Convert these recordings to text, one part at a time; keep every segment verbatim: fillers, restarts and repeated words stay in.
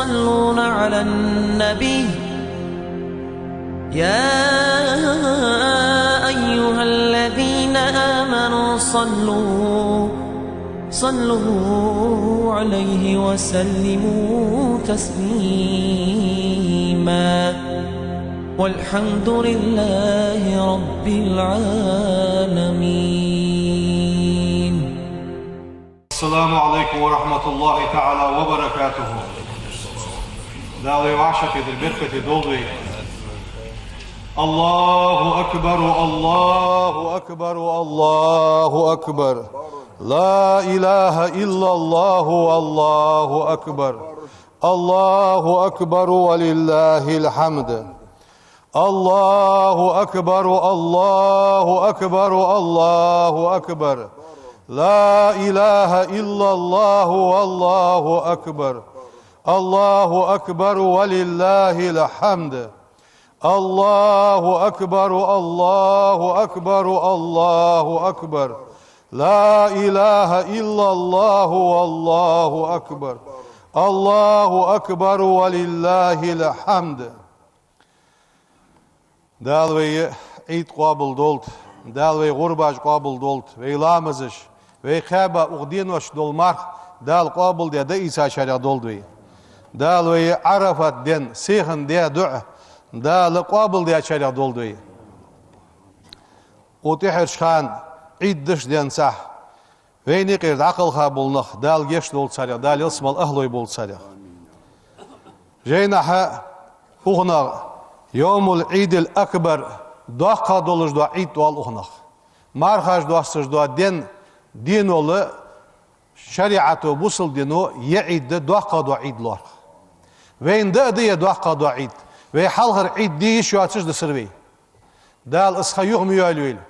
يصلون على النبي، يا أيها الذين آمنوا صلوا، صلوا عليه وسلموا تسليما. والحمد لله رب العالمين. السلام عليكم ورحمة الله تعالى وبركاته. Дала вай вӀашагӀкхетар беркате долда вай. الله أكبر، الله أكبر، الله أكبر. لا إله إلا الله، والله أكبر. الله أكبر ولله الحمد. الله أكبر، الله أكبر، الله أكبر. لا إله إلا الله، والله أكبر. الله أكبر ولله الحمد. الله أكبر، الله أكبر، الله أكبر. لا إله إلا الله، والله أكبر. الله أكبر ولله الحمد. Дала вай Ӏийд къоабал долда, Дала вай гӀурбаш къоабал долда, вай ламазаш, вай кхаьба укх деношка дола марха Дала къоабал даь дӀаийцачарех долда вай. Дала вай Ӏарафат ден сихана даь дуӀа Дала къоабал даьчарех долда вай. Укх тӀехьарча хана Ӏийд деш денз цхьа вайна юкъера дӀакхелха бола нах Дала гешт долда царех, Дала ялсмала ахӀлой болба царех. Жайнашка укханах يوم العيد الأكبر, доккхагӀа долаш дола Ӏийд оал укханах. Мархаш доасташ дола ден, ден дола шариӀато, бусалба дино е Ӏийд да доккхагӀа дола Ӏийд лоархӀ. Вайна даа да е доккхагӀа дола Ӏийд. Вай хьалхара Ӏийд де йиш йоацаш дисар вай. Дала из ха юха ма йоалайойла.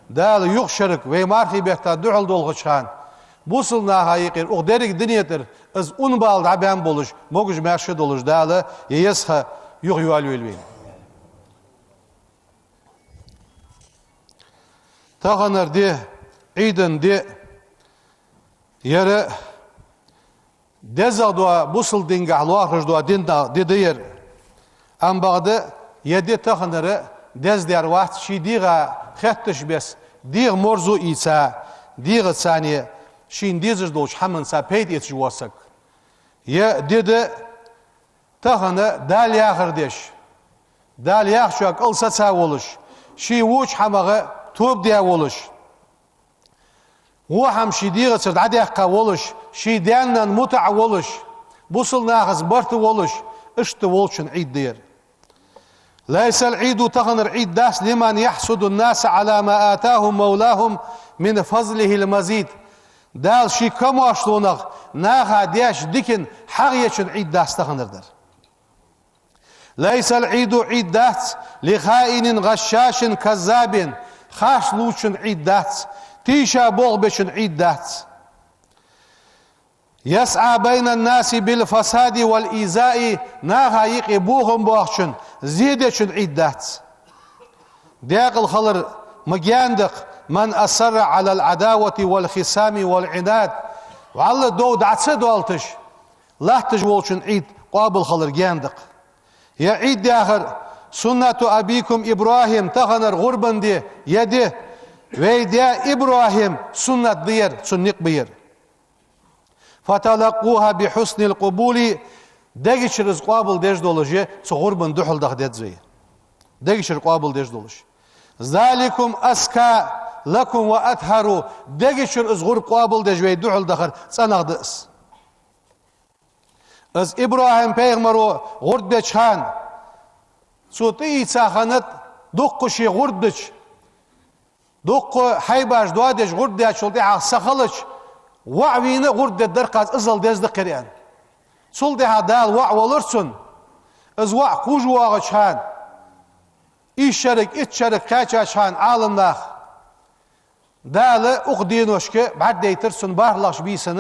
Дала юха шерага вай мархий бетта духьал долхача хана, бусалба наха юкъера укх деррига дунен тӀара из ун бала дӀабаьнна болаш, могаш-маьрша долаш Дала е еза ха юха йоалайойла вайна. Таханара ди, Ӏийда ди, ер дезагӀа дола бусалба дингахьа лоархӀаш дола ди да, ди да ер. Амма бакъда ер ди таханара деза дар вац, ший дегӀа хетташ бесса, дегӀа марзо ийца, дегӀаца шийна дезаш долча хӀаманца пайда эцаш вола саг. Ер ди да тахан Дала яхар деш, Дала яхачоа кӀал саца волаш, ший воча хӀамах тоба даь волаш, во хӀама ший дегӀацара дӀадаьккха волаш, ший даь-наьна мутӀахь волаш, бусалба нахаца барт волаш, иштта волчун Ӏийд да ер. ليس العيد, таханара Ӏийд дац, لمن يحسد الناس على ما آتاهم مولاهم من فضله المزيد. Дала ший камаьршонах наха деча дикан хьагӀ ечун Ӏийд дац таханара дар. ليس العيد, Ӏийд дац, لخائن غشاش كذاب, харц лувчун Ӏийд дац, тийша болх бечун Ӏийд дац. يسعى بين الناس بالفساد والإيذاء, наха юкъе бохам боахачун, зе дечун Ӏийд дац. Декъала хилар ма гаьна да-кх, من أصر على العداوة والخصام والعناد, вӀалла дов дӀа ца доалийташ, латташ волчун Ӏийд къоабал хилар гаьна да-кх. Ер Ӏийд яхар سنة أبيكم إبراهيم, таханара гӀурбан ди, ер ди вай даь ИбрахӀима суннат да ер, цун никъ ба ер. فتلقوها بحسن القبول, дегачура из къоабал деш долаш, цу гӀурбан духьал даха деза вай. Дегачура къоабал деш долаш. ذلكم أزكى لكم وأطهر, дегачура из гӀурба къоабал деш вай духьал дахар цӀенагӀа да из. Из ИбрахӀим-пайхамаро гӀурба деча хана, цо тӀаийца хиннад дукха ший гӀурба дича, дукха хьайбаш доадеш гӀурба даьчул тӀехьагӀа са хилча, воӀ вийна гӀурба дергдар-кх аз, иззал деза да-кх ер аьнна. Цул тӀехьагӀа Дала воӀ велар цунна. Из воӀ кхувш воагӀача хана, ийс шерага, итт шерага кхаьчача хана Ӏаламнаха Дала укх деношка бӀаргадайтар цунна бархӀлагӀча бийсан,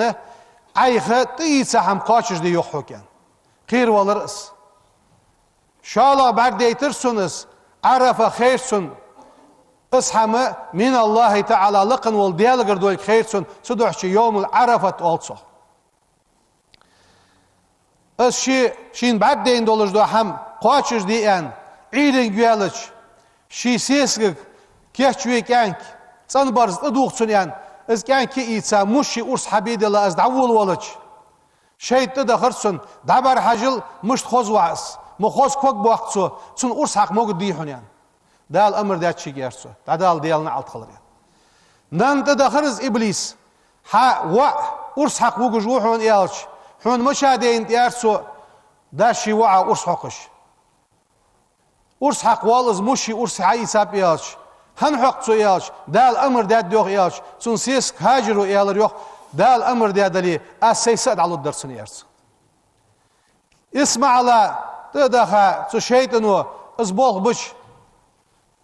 Ӏайха тӀаийца хӀама кхоачашде йоах хьога аьнна. Кхеравелар из. ШоллагӀа бӀаргадайтар цунна из, Ӏарафа хайра цунна, из хӀама من الله تعالى, лакха вола Даьлагара долга хайра цунна, цудухьа يوم العرفة оал цох. Из ше шийна бӀаргадайна долаш дола хӀама кхоачашде аьнна, Ӏуйранга ваьлча, ший сесагага кийчве кӀаьнк, цӀена барзкъа тӀадувх цунна аьнна, из кӀаьнк а ийца, муши урс хьабе а делла, из дӀаволавелча, шайтӀа тӀадахар цунна: «ДӀабӀарахьажал, мишта хоза ва из, ма хоза ког боаккх цо, цунна урс хьакха могаргдий хьона», — аьнна. Дала амар даьд шийга, аьлар цо, дӀадала, Даьла наӀалт хилар, аьнна. Нанна тӀадахар из иблис: «Хьа воӀ урс хьакха вугаш ва хьона», — аьлча, «Хьона мича дайнад?» — аьлар цо, дас ший воӀа урс хьокхаш. «Урс хьакха воалл из, муши урс хьаийцаб», — аьлча, «ХӀана хьокх цо?» — аьлча, «Дала амар даьд йоах», — аьлча, цун сесаг Хьажара аьлар йоах: «Дала амар даь дале, аз сай са а дӀалургдар цунна», — аьлар цо. ИсмаӀала тӀа а даха, цу шайтӀано из болх бича,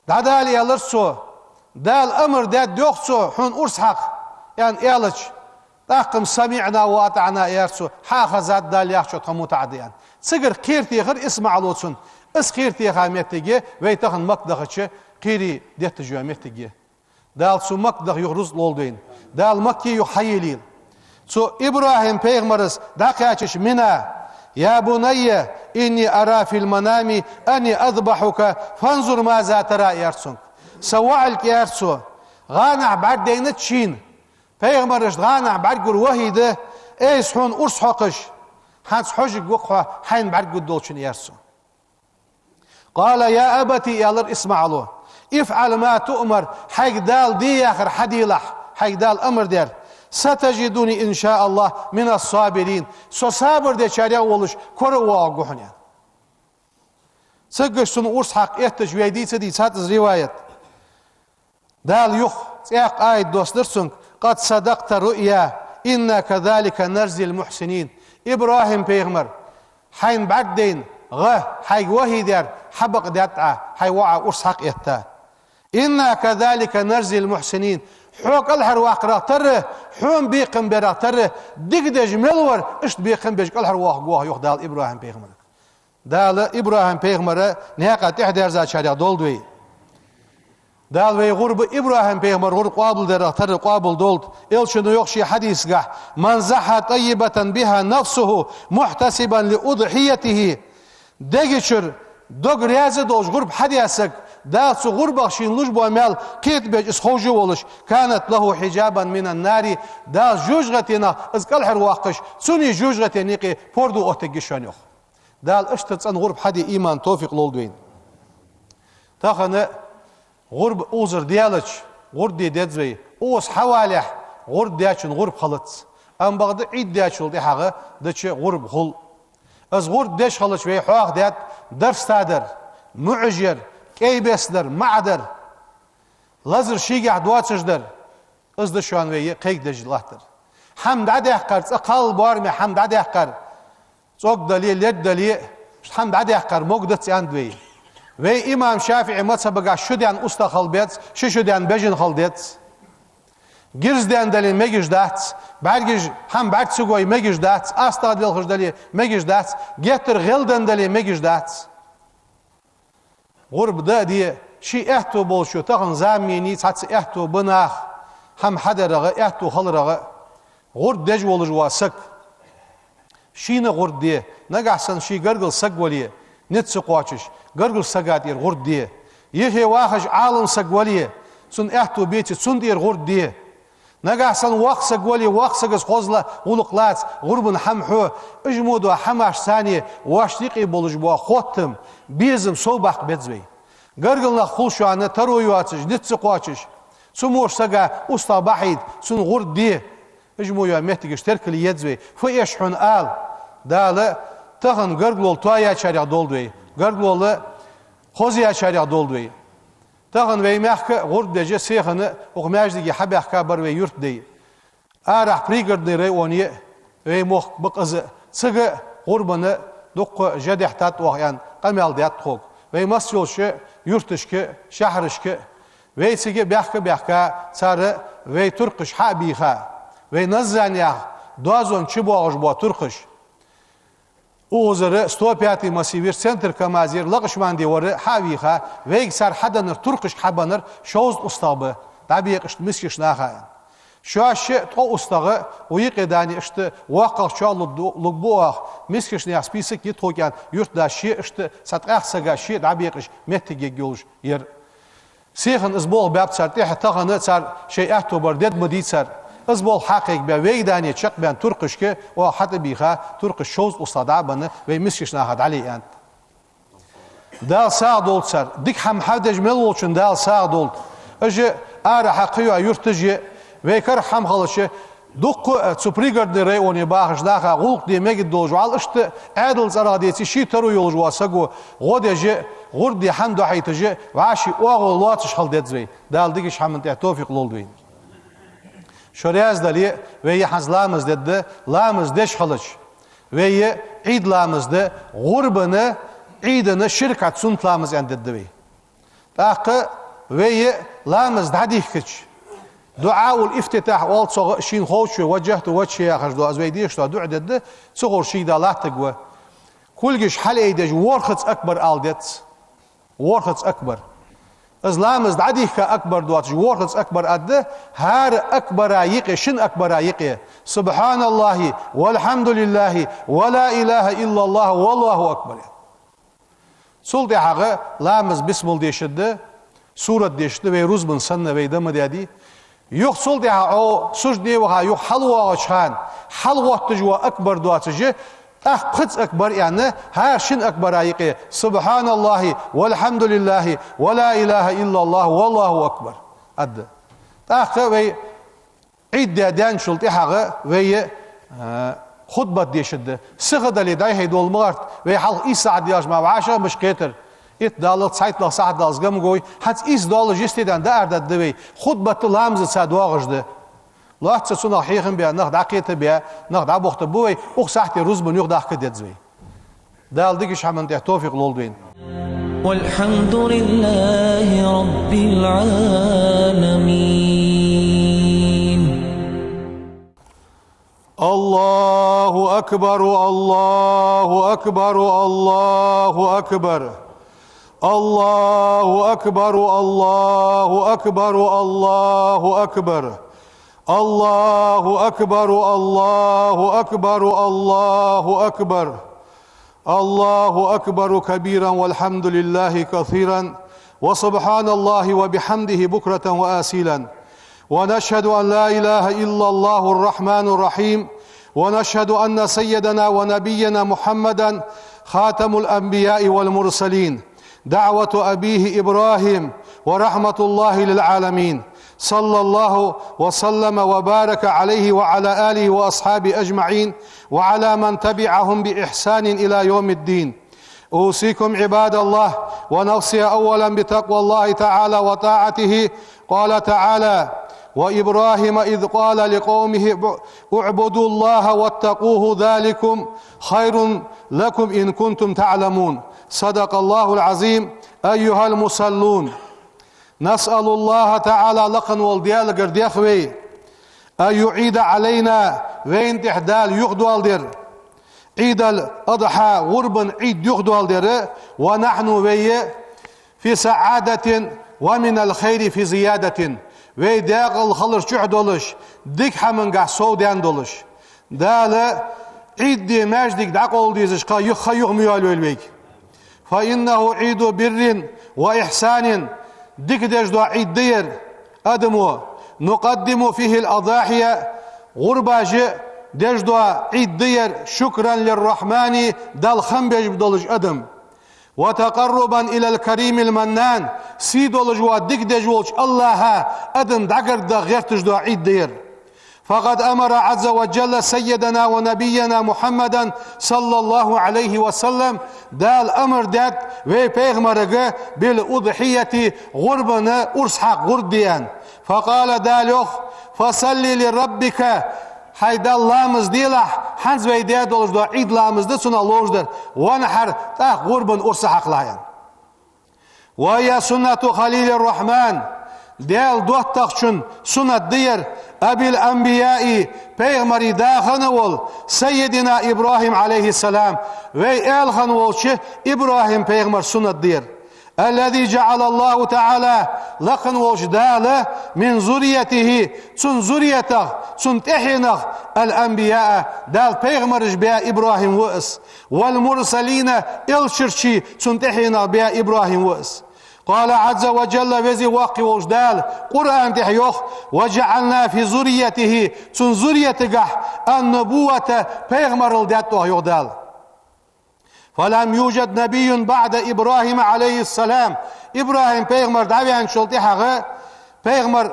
«ДӀадала», — аьлар цо, «Дала амар даьд йоах цо хьона урс хьакха», — аьнна аьлча, тӀаккха-м «СамиӀна ва атӀаӀна», — аьлар цо, «Хьа а хезад, Дала яхачох тхо мутӀахьа да», — аьнна. Цигара кхера техар ИсмаӀало цунна. Из кхера теха моттиг я вай тахан Макка дахача кхерий детташ йола моттиг я. Дала цу Макка даха юха рузкъа лолда вайна. Дала Макка юха хьайийлийла. Цу ИбрахӀим-пайхамара дӀакхаьчача Мина: «يا بني إني أرى في المنام أني أذبحك فانظر ماذا ترى», — аьлар цунга. «Са воӀалг, — аьлар цо, — гӀанахьа бӀаргадайнад шийна, пайхамарашта гӀанахьа бӀаргагур вахьи да, айса хьона урс хьокхаш, хӀанз хьожаргва-кх хьо хьайна бӀаргагургдолчунна», — аьлар цо. «قال يا أبت», — аьлар ИсмаӀало, — «افعل ما تؤمر», хьайга Дала де яхар хьаделахь, хьайга Дала амар даьр. «ستجدني إن شاء الله من الصابرين», со сабар дечарех волаш кора а воагӀаргва хьона, аьнна. Циггаш цунна урс хьакха эттача вай дийца дийцад из риваят. Дала юха цӀаькха аят доссадир цунга: «قد صدقت الرؤيا إنا كذلك نجزي المحسنين». ИбрахӀим-пайхамар, хьайна бӀаргадайна гӀа, хьайга вахьи даьр, хьабакъдаьд Ӏа, хьай воӀа урс хьакха этта. «إنا كذلك نجزي المحسنين». Хьо кӀалхарваккхарах тара, хьона бекхам берах тара, дика деш мел вар, иштта бекхам беш кӀалхарвоаккхаргва оаха, йоах Дала ИбрахӀим-пайхамарга. Дала ИбрахӀим-пайхамар наькъа тӀехьадерзачарех долда вай. Дала вай гӀурба ИбрахӀим-пайхамара гӀурба къоабалдарах тара къоабалдолда. Элчано йоах ший хьадисагахь: «من ضحى طيبة بها نفسه محتسبا لأضحيته». Дега чура дог раьза долаш гӀурба хьадаь саг, Дала цу гӀурбах шийна луш бола маьл кхетабеш из ховш а волаш, «كانت له حجابا من النار», Дала жожагӀатенах из кӀалхарвоаккхаш, цунна жожагӀатен юкъе пордув оттаргья шоана, йоах. Дала иштта цӀена гӀурба хьаде иман, товфикъ лолда вайна. Тахан гӀурба укхазара даьлча, гӀурба де деза вай. Укхаза хьавалехь, гӀурба даьчун гӀурба хилац. Амма бакъда Ӏид даьчул тӀехьагӀа дича гӀурба хул. Из гӀурба деш хилча, вай хьоахадаьд дарста дар, муӀаш яр, кӀай бесса дар, маӀа дар, лазар шийгахь доацаш дар. Из да шоана вай кхайкадеш латтар. ХӀама дӀадаьккхар, цкъа кхалла боараме хӀама дӀадаьккхар, цӀог дале, лерг дале, хӀама дӀадаьккхар могадац аьннад вай. Вай имам ШафиӀий мазхӀабагахь шу даьнна устагӀа хила беза, ши шу даьнна бежан хила деза. Гирз даьнна дале мегаш дац, бӀаргаш, хӀама бӀарга ца гой мегаш дац, астагӀа делхаш дале мегаш дац, геттара гӀелденна дале мегаш дац. ГӀурба да а де, ший аьттув болчо, тахан заманеи цхьацца аьттув ба наха, хӀама хьадарагӀа, аьттув хиларагӀа, гӀурба деш волаш вола саг. Шийна гӀурба де, нагахь санна ший гаргара саг вале, низ ца кхоачаш, гаргарча сага тӀера гӀурба де. Юхе вахаш Ӏалам саг вале, цунна аьттув беце, цунна тӀера гӀурба де. Нагахь санна воккха саг вале, воккхача сагах хоза гӀулакх лаца, гӀурбан хӀама хьо, уж мо дола хӀамаш санна, вайна юкъе болаш бола хоттам, безам совбаккха беза вай. Гаргара нах хул шоана таро йоацаш, низ ца кхоачаш, цу мо сага устагӀа бахьийта, цунна гӀурба де. Уж мо йола моттигаш теркалъе еза вай. Фу эш хьона ала? Дала тахан гаргало тоаяьчарех долда вай, гаргало хозъяьчарех долда вай. Тахан вай мехка гӀурба деш сехана укх маьждиге хьабаьхка бар вай юртдай. Арахьа Пригородный районе вай мохк ба-кх из, цига гӀурбана дуккха жа дехьийтад оаха аьнна, къамаьл даьд тхога. Вай массайолча юрташка, шахьарашка вай цига баьхка-баьхка, цар вай туркхаш хьа а бийха, вай Назранех Доазон чу боагӀаш бола туркхаш. Укхазара сто пятый массивера, центр КамАЗера лакхача манде вар хьа а вийха, вайга цар хьаденнар, туркхашка хьабеннар шовзткъа устагӀа ба, дӀабекъаш мискача наха а. Шоаш шиъ ткъо устагӀа, укх юкъе дани иштта воккхагӀчоа лу-, лургба оаха, мискача наьха список я тхога аьнна, юртдас шиъ иштта, цхьа ткъаь исс сага шиъ дӀабекъаш моттиг ергйолаш яр. Сихана из болх баьб цар, тӀехьа тахан цар шоай аьттув бар дергма дий цар. Из болх хьакхайкабаь, вайга дани чакхбаьнна туркхашка оаха хьатӀабийха, туркхаша шовзткъа устагӀа дӀа а бенна, вай мискача наха дӀале аьннад. Дала сагӀа долда цар. Дика хӀама хьадеш мел волчунна Дала сагӀа долда. Уж арахьа кхыйола юрташ я, вай кара хӀама хилча, дуккха а цу Пригородни районе бахача наха гӀулакх де мегаргдолаш ваьлла, иштта Ӏаьдала цӀерагӀа деце ший таро йолаш вола саго гӀо деш а, гӀурба де хӀама дохьийташ а, вӀаший оагӀув лоацаш хила деза вай. Дала дикача хӀаман тӀа товфикъ лолда вайна. Шо раьза дале, вай хӀанз ламаз дергда, ламаз деш хилча, вай Ӏийд ламаз да, гӀурбана, Ӏийдана ши ракаӀат суннат ламаз аьнна дергда вай. ТӀаккха вай ламаз дӀадихкача, дуӀаул-ифтитахь оал цох, шийна ховчо, «Ваджахту ваджхи» яхаш дола, из вай дешаш дола дуӀа дергда, цу гӀор шийга Дала латтаргва. Кулгаш хьалъайдеш, ворхӀазза акбар ала деза. ВорхӀазза акбар. Из ламаз дӀадихка акбар доацаш, ворхӀазза акбар аргда, хӀара акбара юкъе, шин акбара юкъе: «СубхьаналлахӀи, валхьамдулиллахӀи, ва ла илахӀа иллаллахӀ, валлахӀу акбар», аьнна. Цул тӀехьагӀа ламаз бисмал дешаргда, сурат дешаргда, вай рузбан санна вай да ма даьдий. Юха цул тӀехьагӀа Ӏо суждане ваха, юха хьалвоагӀача хана, хьалгӀотташ вола акбар доацаш, тӀаккха пхезза акбар аьнна, хӀара шин акбара юкъе: «СубхьаналлахӀи, валхьамдулиллахӀи, ва ла илахӀа иллаллахӀ, валлахӀу акбар», аргда. ТӀаккха вай Ӏийд даь даьнначул тӀехьагӀа вай, а, хутбат дешаргда. Сиха дале, дӀай-хьай дола ма гӀерта, вай хьалха ийс сахьат даьлча мара вӀашагӀа а беш кхетар. Итт даллалц, цхьайтталагӀа сахьат даллалц гӀамгой, хӀанз ийс доаллаш йисте даьнна дӀаара дергда вай. Хутбат ламазаца доагӀаш да. Лоацца цунах хьехам баь, нах дӀакхетабаь, нах дӀабохийтаргба вай, укх сахьате рузбан юхадахка деза вай. Дала дикача хӀаман тӀа товфикъ лолда вайна. والحمد لله رب العالمين. الله أكبر، الله أكبر، الله أكبر. الله أكبر، الله أكبر، الله أكبر. الله أكبر، الله أكبر، الله أكبر. الله أكبر كبيرا والحمد لله كثيرا وسبحان الله وبحمده بكرة وأصيلا. ونشهد أن لا إله إلا الله الرحمن الرحيم، ونشهد أن سيدنا ونبينا محمدا خاتم الأنبياء والمرسلين، دعوة أبيه إبراهيم، ورحمة الله للعالمين، صلى الله وسلم وبارك عليه وعلى آله وأصحابه أجمعين، وعلى من تبعهم بإحسان إلى يوم الدين. أوصيكم عباد الله ونفسي أولا بتقوى الله تعالى وطاعته. قال تعالى: وإبراهيم إذ قال لقومه اعبدوا الله واتقوه ذلكم خير لكم إن كنتم تعلمون. صدق الله العظيم. أيها المصلون، نسأل الله تعالى, лакха вола Даьлагара дех вай, أن يعيد علينا, вайна тӀа Дала юхадоаладер, عيد الأضحى, гӀурбан Ӏийд юхадоаладер, ونحن, вай, في سعادة ومن الخير في زيادة, вай даькъала хилар чу долаш, дика хӀамангахь совдаьнна долаш. Дала Ӏийд де маьждиг дӀакъовла дезаш кхы юха, юха ма йолайойла вайга. فإنه عيد بر وإحسان, дика деш дола Ӏийд да ер адамо, نقدم فيه الأضاحي, гӀурбаш деш дола Ӏийд да ер, شكرا للرحمن, Далла хам беш долаш адам, وتقربا إلى الكريم المنان, сий долаш вола, дика деш волча АллахӀа адам дӀагаргда гӀерташ дола Ӏийд да ер. فقد أمر عز وجل سيدنا ونبينا محمدا صلى الله عليه وسلم, Дала амар даьд вай пайхамарага, بالأضحية, гӀурбана урс хьакха гӀурба де аьнна. فقال, Дала йоах: فصل لربك, хьай Далла ламаз делахь, хӀанз вай даь долаш дола Ӏийд ламаз да цунах ловш дар, وانحر, тӀаккха гӀурбана урс хьакхалахь аьнна. وهي سنة خليل الرحمن, Даьла доттагӀчун суннат да ер, أبي الأنبياء, пайхамарий да хинна вола سيدنا إبراهيم عليه السلام, вай аьла хинна волча ИбрахӀим пайхамара суннат да ер. الذي جعل الله تعالى, лакха волча Дала, من ذريته, цун зурриятах, цун тӀехьенах, الأنبياء, Дала пайхамараш баь ИбрахӀим ва из, والمرسلين, элчараш цун тӀехьенах баь ИбрахӀим ва из. قال عز وجل, Веза-Воккха волча Дала Къуръан тӀа йоах: وجعلنا في ذريته, цун зурриятагахь, النبوة, пайхамарал даьд оаха, йоах Дала. فلم يوجد نبي بعد إبراهيم عليه السلام, ИбрахӀим пайхамар дӀаваьнначул тӀехьагӀа пайхамар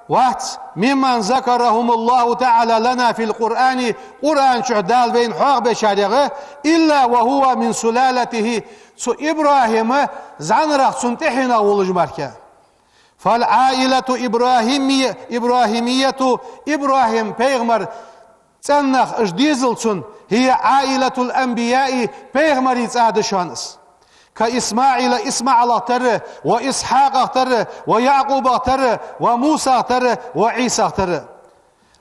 вац, ممن ذكرهم الله تعالى لنا في القرآن, Къуръан чу Дала вайна хьоахабечарех, إلا وهو من سلالته, цу ИбрахӀима зӀанарах, цун тӀехьенах волаш мара. فالعائلة الإبراهيمية، إبراهيمية, ИбрахӀим пайхамара цӀен нах, уж дезал цун, هي عائلة الأنبياء, пайхамарий цӀа да шоана из. كإسماعيل, ИсмаӀалах тара, وإسحاقах тара, ويعقوبах тара, وموسىах тара, وعيسىах тара.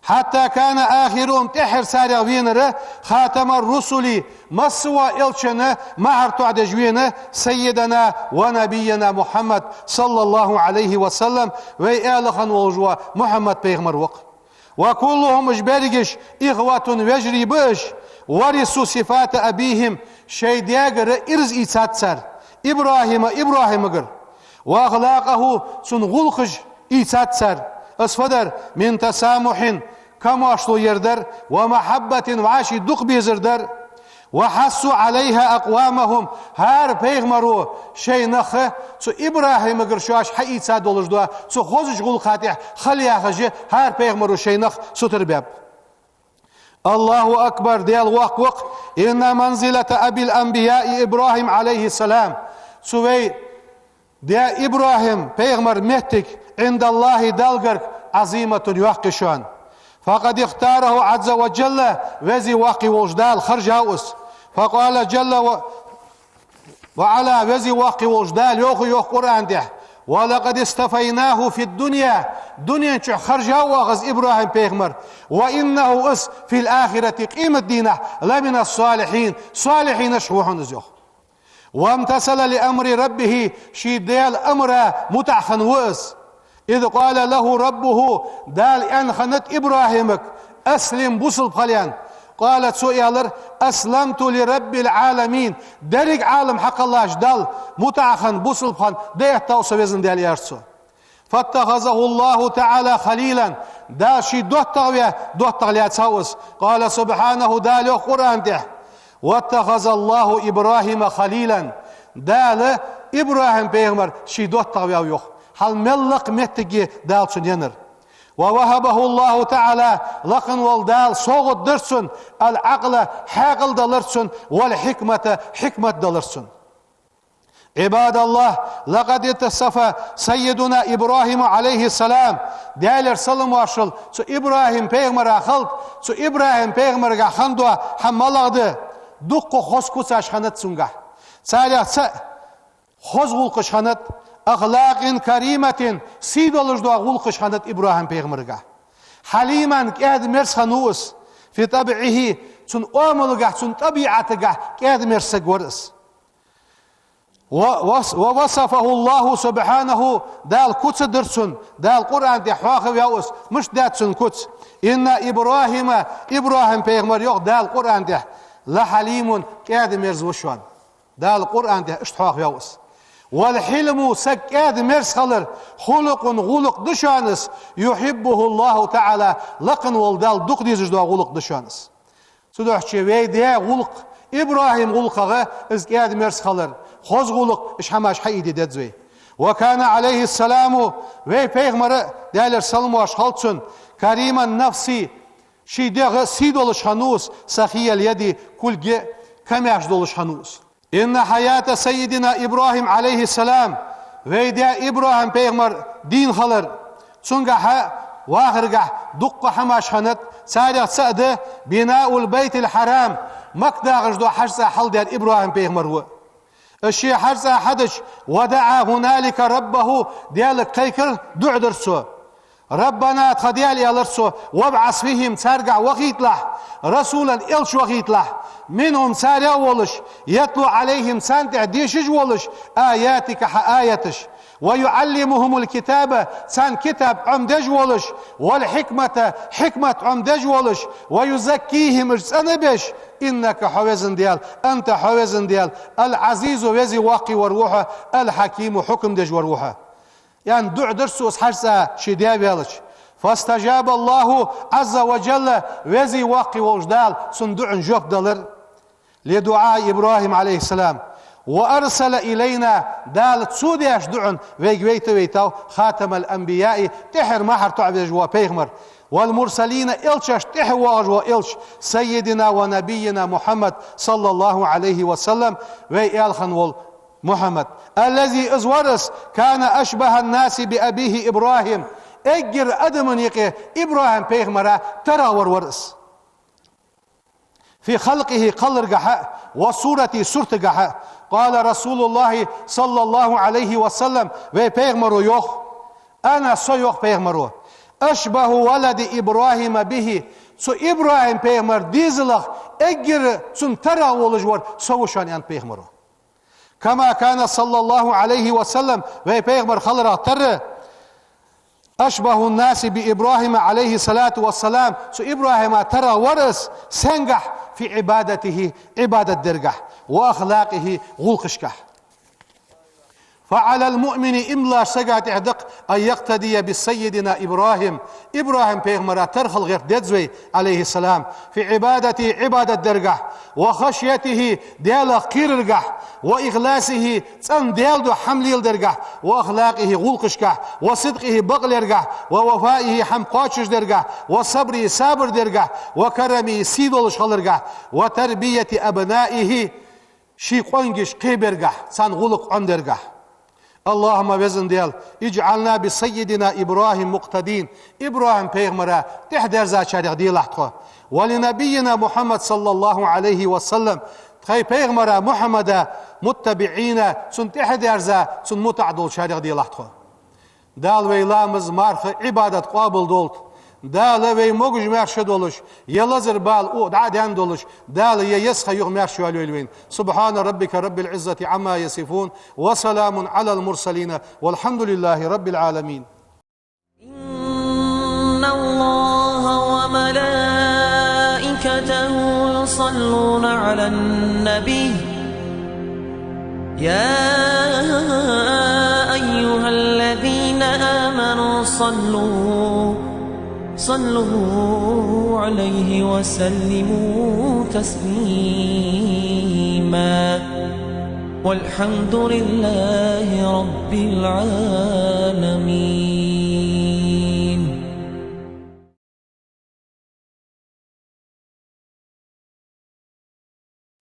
حتى كان آخرهم, тӀеххьара царех венар, خاتم الرسل, массавола элчан мухӀар тоӀадеш вена, سيدنا ونبينا محمد صلى الله عليه وسلم, вай Ӏалам хинна волаш вола Мухьаммад пайхамар ва-кх. وكلهم, уж берригаш, إخوة, вежарий ба уж, ورثوا صفات أبيهم, шоай даьгара ираз ийцад цар, ИбрахӀима, ИбрахӀимагара, وأخلاقه, цун гӀулакхаш ийцад цар. Из фу дар? من تسامح, камаьршал яр дар, ومحبة, вӀаший дукха безар дар. وحثوا عليها أقوامهم, хӀара пайхамаро шоай нах цу ИбрахӀимагара шоаш хьаийца долаш дола цу хозача гӀулакха тӀа хила яхаш, хӀара пайхамаро шоай нах сутара баьб. الله أكبر, Даьла воккха ва-кх, إن منزلة أبي الأنبياء إبراهيم عليه السلام, цу вай даь ИбрахӀим пайхамара моттиг عند الله, Далла гарга, عظيمة, йоккха я шоана. فقد اختاره عز وجل, Веза-Воккха волча Дала хержав из. فقال جل و-, وعلا, Веза-Воккха волча Дала йоах, йоах Къуръан тӀа: ولقد اصطفيناه في الدنيا, дунен чу хержав оаха из ИбрахӀим пайхамар, وإنه, из, في الآخرة, къематдийнахь, لمن الصالحين, салихӀинашха ва хьона из, йоах. وامتثل لأمر ربه, ший Даьла амара мутӀахьа хинна ва из. إذ قال له ربه, Дала аьнна хиннад ИбрахӀимага: أسلم, бусалба хила, аьнна. قال, цо аьлар: أسلمت لرب العالمين, деррига Ӏалам хьакхеллача Далла мутӀахьа хинна, бусалба хинна дӀаэттав со, Веза Даьла, аьлар цо. فاتخذه الله تعالى خليلا, Дала ший доттагӀа ве-, доттагӀа лаьцав из. قال سبحانه, Дала йоах Къуръан тӀа: واتخذ الله إبراهيم خليلا, Дала ИбрахӀим пайхамар ший доттагӀа ваьв, йоах. Хьал мел лакха моттиг я Дала цунна еннар. ووهبه الله تعالى, лакха вола Дала совгӀат дир цунна, العقل, хьаькъал далар цунна, والحكمة, хьикмат далар цунна. عباد الله، لقد اتصف سيدنا إبراهيم عليه السلام, Даьлера салам-моаршал цу ИбрахӀим пайхамара хилда, цу ИбрахӀим пайхамарагахь хинна дола хӀама малагӀа да, дуккха хоза куцаш хиннад цунгахь. Царех цаӀ хоза гӀулакхаш хиннад, أخلاق كريمة, сий долаш дола гӀулакхаш хиннад ИбрахӀим пайхамарагахь. حليما, кӀаьда-мерза хиннав из, في طبعه, цун оамалгахь, цун тӀабиӀатагахь кӀаьда-мерза саг вар из. و-، وص-، ووصفه الله سبحانه, Дала куц дир цунна, Дала Къуръан тӀа хьоахаваьв из, мишта даьд цун куц: إن إبراهيم, ИбрахӀим пайхамар, йоах Дала Къуръан тӀа, لحليم, кӀаьда-мерза ва шоана. Дала Къуръан тӀа иштта хьоахаваьв из. والحلم, саг кӀаьда-мерза хилар, خلق, гӀулакх да шоана из, يحبه الله تعالى, лакха вола Дала дукха дезаш дола гӀулакх да шоана из. Цудухьа вай даь гӀулакх, ИбрахӀима гӀулакхагӀа из кӀаьда-мерза хилар, хоза гӀулакх, уж хӀамаш хьаийде деза вай. وكان عليه السلام, вай пайхамар, Даьлера салам-моаршал хилда цунна, كريم النفس, ший дегӀа сий долаш хиннав из, سخي اليد, кулга камаьрша долаш хиннав из. إن حياة سيدنا إبراهيم عليه السلام, вай даь ИбрахӀим пайхамара дийна хилар, цунгахьа вахаргахь дуккха хӀамаш хиннад, царех цаӀ да بناء البيت الحرام, Макка дагӀаш дола хьажцӀа хьалдаьр ИбрахӀим пайхамар ва. Из ше хьажцӀа хьадича, ودعا هنالك ربه, Даьлага кхайкар, дуӀа дир цо. ربنا, тха Даьла, аьлар цо, وابعث فيهم, царгахь вахийталахь, رسولا, элча вахийталахь, منهم, царех волаш, يتلو عليهم, царна тӀехь дешаш волаш, آياتك, хьа аяташ, ويعلمهم الكتاب, царна китаб Ӏомадеш волаш, والحكمة, хьикмат Ӏомадеш волаш, ويزكيهم, уж цӀенбеш, إنك, хьо везан Даьла, أنت, хьо везан Даьла, العزيز, веза-воккха вар ва хьо, الحكيم, хьукам деш вар ва хьо. Яьнна дуӀа дир цо из хьажцӀа ший даь ваьлча. فاستجاب الله عز وجل, веза-воккха волча Дала цун дуӀан жоп делар. لدعاء إبراهيم عليه السلام. وأرسل إلينا, Дала цо деш дуӀан вайга вайта вайтав خاتم الأنبياء, тӀеххьара мухӀар тоӀавеш вола пайхамар, والمرسلين, элчашта тӀехьа воагӀаш вола элча, سيدنا ونبينا محمد صلى الله عليه وسلم, вай аьла хинна вола Мухьаммад. الذي, из вар из, كان أشبه الناس بأبيه إبراهيم. Эггара адамашта юкъе ИбрахӀим-пайхамара тара вар вар из. في خلقه, кхалларгахьа, وصورته, суртагахьа. قال رسول الله صلى الله عليه وسلم, вай пайхамаро йоах, أنا, со, йоах пайхамаро, أشبه ولد إبراهيم به. Цу ИбрахӀим-пайхамара дезалах эггара цунна тара волаш вар со ва шоана, аьннад пайхамаро. كما كان صلى الله عليه وسلم, вай пайхамар хиларах тара, أشبه الناس بإبراهيم عليه الصلاة والسلام, цу ИбрахӀима тара вар из, сенгахь, في عبادته, Ӏибадат дергахь, وأخلاقه, гӀулакхашкахь. فعلى المؤمن, иман долча сага тӀехь да-кх, أن يقتدي بسيدنا إبراهيم, ИбрахӀим-пайхамара тара хила гӀерта деза вай, عليه السلام, في عبادته, Ӏибадат дергахь, وخشيته, Даьлах кхераргахь, وإخلاصه, цӀена Даьла духьа хӀама леладергахь, وأخلاقه, гӀулакхашкахь, وصدقه, бакълергахь, ووفائه, хӀама кхоачашдергахь, وصبره, сабар дергахь, وكرمه, сий долаш хиларгахь, وتربية أبنائه, ший къонгаш кхебергахь, царна гӀулакх Ӏомадергахь. اللهم, везан Даьла, اجعلنا بسيدنا إبراهيم مقتدين, ИбрахӀим-пайхамара тӀехьадерзачарех делахь тхо. ولنبينا محمد صلى الله عليه وسلم, тхоай пайхамара Мухьаммада متبعين, цунна тӀехьадерза, цунна мутӀахь долчарех делахь тхо. Дала вай ламаз, марха, Ӏибадат къоабал долда. Дала вай могаш-маьрша долаш, е лазар-бала укх дӀа а даьнна долаш, Дала е еза ха юха маьрша йолийла вайна. سبحان ربك رب العزة عما يصفون، وسلام على المرسلين، والحمد لله رب العالمين. إن الله وملائكته يصلون على النبي، يا أيها الذين آمنوا صلوا، صلوا عليه وسلموا تسليما. والحمد لله رب العالمين.